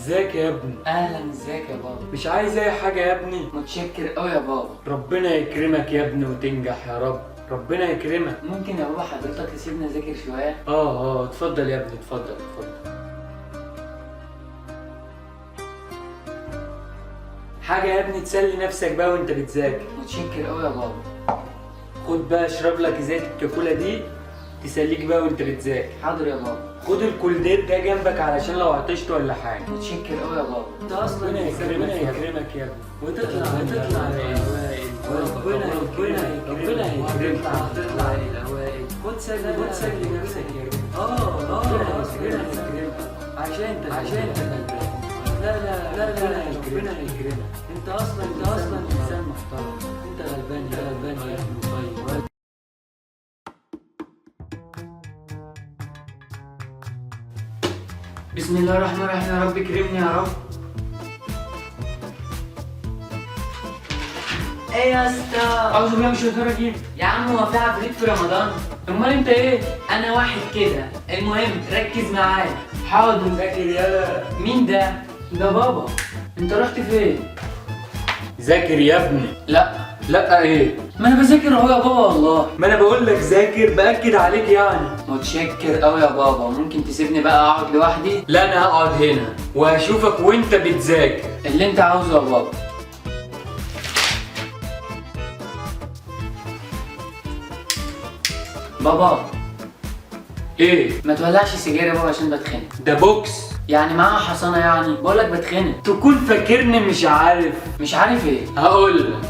ازيك يا ابني؟ اهلا، ازيك يا بابا؟ مش عايز اي حاجة يا ابني؟ متشكر قوي يا بابا. ربنا يكرمك يا ابني وتنجح يا رب، ربنا يكرمك. ممكن يا بابا حضرتك تسيبني اذاكر شوية؟ اه اتفضل يا ابني، اتفضل اتفضل. حاجة يا ابني تسلي نفسك بقى وانت بتذاكر. متشكر قوي يا بابا. خد بقى اشرب لك ازازة الكاكولا دي تسليك بقى وانت بتذاكر. حاضر يا بابا. خد الكولدير ده جنبك علشان لو عطشت ولا حاجة. متشكر قوي يا بابا. انت اصلا ربنا يكرمك يا ابني وتطلع الاوائل. ربنا ربنا يكرمك وتطلع الاوائل. خد سلي نفسك يا ابني. ربنا يكرمك عشان انت غلبان. لا لا لا لا، ربنا يكرمك. انت اصلا انسان محترم. انت غلبان يا ابني. طيب بسم الله الرحمن الرحيم، يا رب كرمني يا رب. ايه يا اسطى؟ اعوذ بالله من الشيطان الرجيم. يا عم هو في عفريت في رمضان؟ امال انت ايه؟ انا واحد كده. المهم ركز معايا. حاضر. ذاكر يالا. مين ده؟ ده بابا. انت رحت فين؟ ذاكر يا ابني. لا لا ايه؟ ما انا بذاكر اهو يا بابا والله. ما انا بقول لك ذاكر، باكد عليك يعني. متشكر قوي يا بابا. ممكن تسيبني بقى اقعد لوحدي؟ لا انا هقعد هنا وهشوفك وانت بتذاكر. اللي انت عاوزه يا بابا. بابا ايه؟ ما تولعش سجاير يا بابا عشان بتخنق. ده بوكس يعني معاها حصانه؟ يعني بقولك بتخنق. تكون فاكرني مش عارف. مش عارف ايه؟ هقول لك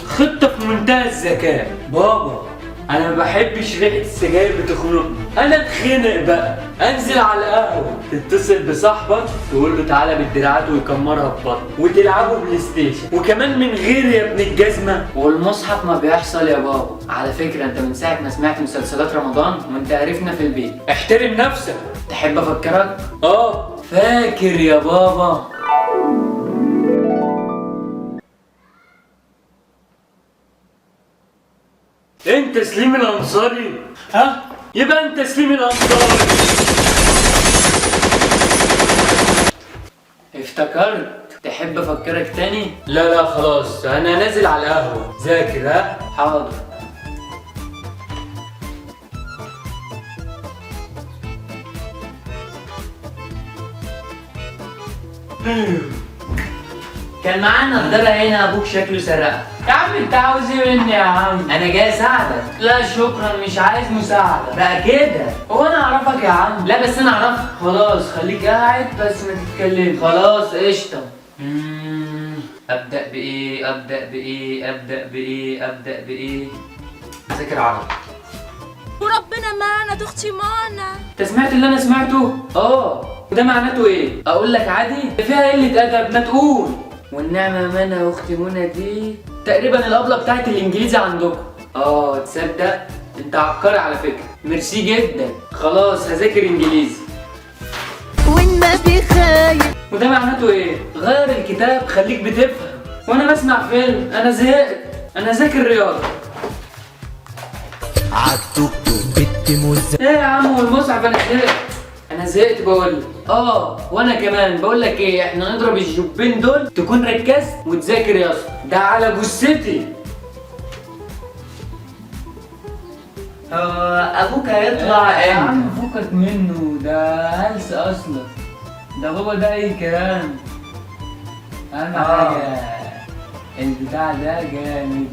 خطه في منتهى الذكاء. بابا انا ما بحبش ريحه السجاير، بتخنقني. انا اتخنق بقى، انزل على القهوة، تتصل بصاحبك تقول له تعالى بالدراعات ويكمرها ببطن، وتلعبوا بلاي ستيشن، وكمان من غير يا ابن الجزمة. والمصحف ما بيحصل يا بابا. على فكرة انت من ساعة ما سمعت مسلسلات رمضان وانت عرفنا في البيت. احترم نفسك. تحب افكرك؟ اه فاكر يا بابا. انت سليم الانصاري؟ ها؟ يبقى انت سليم الانصاري. افتكرت. تحب افكرك تاني؟ لا لا خلاص، انا نازل على القهوة. ذاكر. ها؟ حاضر. كان معانا نضاره هنا، ابوك شكله سرقها. يا عم انت عاوز ايه مني يا عم؟ انا جاي اساعدك. لا شكرا، مش عايز مساعدة. بقى كده؟ هو انا اعرفك يا عم؟ لا بس انا اعرفك. خلاص خليك قاعد بس ما تتكلمش. خلاص قشطة. ابدأ بايه؟ ابدأ بايه؟ ابدأ بايه؟ ابدأ بايه؟ ذاكر عربي. وربنا معنا تختي معنا. انت سمعت اللي انا سمعته؟ اه. وده معناته ايه؟ اقول لك عادي؟ فيها قلة ادب ما تقول. والنعمة منى واختي منى دي تقريبا الابلة بتاعت الانجليزي عندكم. تصدق انت عبقري على فكرة. ميرسي جدا. خلاص هذاكر انجليزي. والنبي خايف. وده معناته ايه؟ غير الكتاب خليك بتفهم. وانا بسمع فيلم انا زهقت. انا ذاكر رياضة. عالتوك توك بنت مزة. ايه يا عم والمصحف انا زهقت. انا زهقت بقول لك. وانا كمان بقول لك ايه، احنا نضرب الجبين دول تكون ركزت وتذاكر يا اسطى. ده على جثتي. ابوك هيطلع يا عم امتى؟ فكك منه، ده هلس اصلا. ده بابا ده اي كلام. اهم حاجة البتاع ده جامد.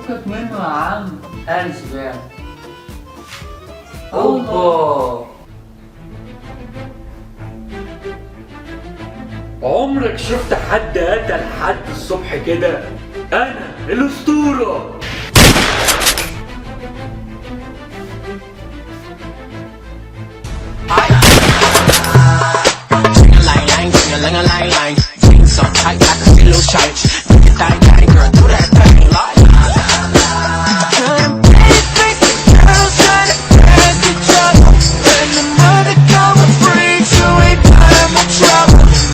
فكك منه يا عم، هلس فعلا. اوبا. عمرك شفت حد قتل حد الصبح كده؟ انا الاسطورة.